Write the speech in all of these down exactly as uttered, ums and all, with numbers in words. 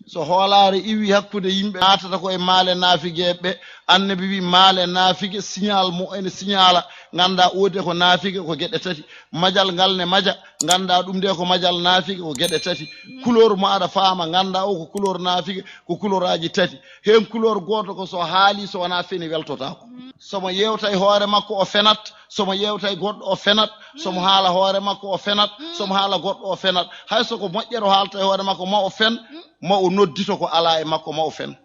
So hoolaare iwi hakkunde yimɓe naatata ko e maale naafigeeɓe ɓe, Annabi wi maale naafige signal mo ene signala, ngannda oode ko naafige ko geɗe tati. Majal ngal ne maja, ngannda ɗum de ko majal naafige ko geɗe tati. Couleur mo aɗa faama, ngannda o ko couleur naafige ko couleuraaji tati. Heen couleur gooto ko so haali so wonaa feni weltotaako. Somo yeewta e hoore makko o fenat, somo yeewta e goɗɗo o fenat, somo haala hoore makko o fenat, somo haala goɗɗo o fenat. Hay so ko moƴƴere o haalta e hoore makko ma o fen, ma o noddito ko alaa e makko ma o fen.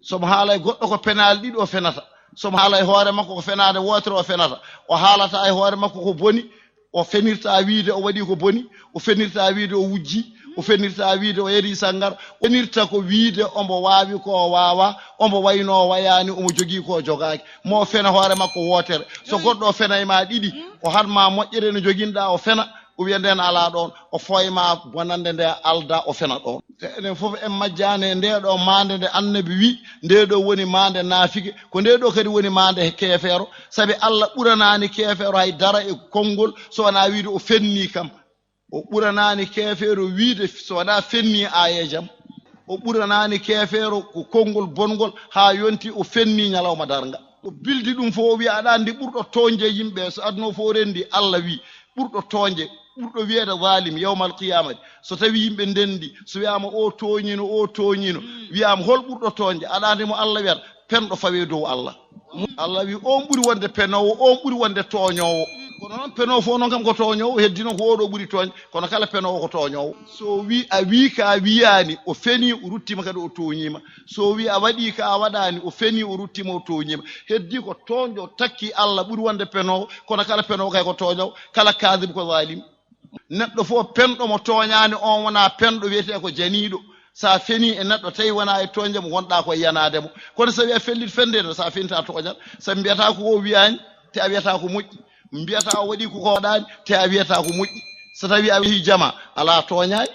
Somo haala e goɗɗo ko penaali ɗiɗi o fenata. Somo haala e hoore makko ko fenaande wootere o fenata. O haalata e hoore makko ko boni, o fenirta wiide o waɗi ko boni, o fenirta wiide o wujji, o fenirta wiide o yari sangar, o fenirta ko wiide omo waawi ko o waawa, omo wayno o wayaani, omo jogii ko o jogaaki. Mo fena hoore makko wootere. So goɗɗo o fena e ma ɗiɗi, o hat ma moƴƴere no joginɗa o fena, o wiya nden alaa ɗoon, o fooy ma bonande nde alda o fena ɗoon. Te enen fof en majjaani e ndee ɗoo maande nde Annabi wi, ndee ɗoo woni maande naafige, ko ndee ɗoo kadi woni maande keefeero, sabi Allah ɓuranaani keefeero hay dara e konngol so wonaa wiide o fennii kam. O ɓuranaani keefeero wiide so wonaa fennii aayeejam. O ɓuranaani keefeero ko konngol bonngol haa yonti o fennii ñalawma darnga. O bildi ɗum fof o wiya, aɗa anndi ɓurɗo tooñde yimɓe so aduna o fof renndi, Allah wi, ɓurɗo tooñde, ɓurɗo wiyeede zalim yawmal qiyamati. So tawi yimɓe ndenndi, so wiyaama o tooñino, o tooñino, wiyaama hol ɓurɗo tooñde? Aɗa anndi mo Allah wiyata? Penɗo fawe dow Allah. Allah wi on ɓuri wonde penoowo, on ɓuri wonde tooñoowo. Kono noon penoowo fof noon kam ko tooñoowo, heddi noon ko oɗo ɓuri tooñde, kono kala penoowo ko tooñoowo. So wi a wi ka wiyaani, o feni, o ruttima kadi o tooñima. So wi a waɗi ka a waɗaani, o feni, o ruttima o tooñima. Heddi ko tooñɗo takki Allah ɓuri wonde penoowo, kono kala penoowo kay ko tooñoowo, kala kaadib ko zalim. Neɗɗo fof penɗo mo tooñaani, on wonaa penɗo, wiyetee ko janiiɗo. So a fenii e neɗɗo tawi wonaa e tooñde mo, ngonɗaa ko e yanaade mo. Kono so tawi a fellit fende, so a fenii a tooñat. Sabi mbiyataa ko o wiyaani, te a wiyataa ko moƴƴi. Mbiyataa o waɗii ko ko waɗaani, te a wiyataa ko moƴƴi. So tawi a wehii jama, alaa tooñaay,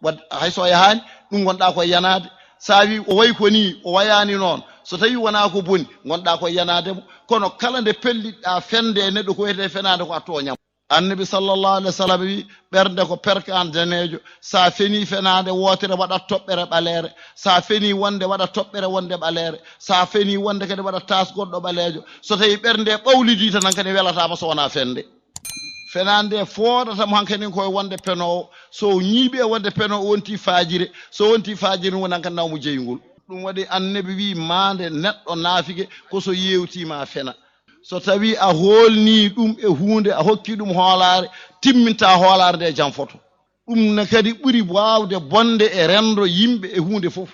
waɗ-, hay so a yahaani, ɗum ngonɗaa ko e yanaade. So a wii o wayi ko nii, o wayaani noon, so tawi wonaa ko boni, ngonɗaa ko e yanaade mo. Kono kala nde pellitɗaa fende e neɗɗo ko wiyetee fenaande ko a tooñam. Annabi sallallahu alaihi wasallam wi, ɓernde ko perkaan daneejo. Sa feni fenaande wootere waɗat toɓɓere ɓaleere. Sa feni wonde waɗat toɓɓere wonde ɓaleere. Sa feni wonde kadi waɗat taas goɗɗo ɓaleejo. So tawi ɓernde ɓawlidi tan hankadi welataama so wonaa fende. Fenaande foodata mo hankadi koye wonde penoowo. So ñiiɓi e wonde penoowo wonti faajire. So wonti faajire woni hankadi naw mo jeyngol. Ɗum waɗi Annabi wi maande neɗɗo naafige ko so yeewtiima fena. So tawii a hoolnii ɗum e huunde, a hokkii ɗum hoolaare, timmintaa hoolaare nde jam foto. Ɗum ne kadi ɓuri waawde bonde e renndo yimɓe e huunde fof.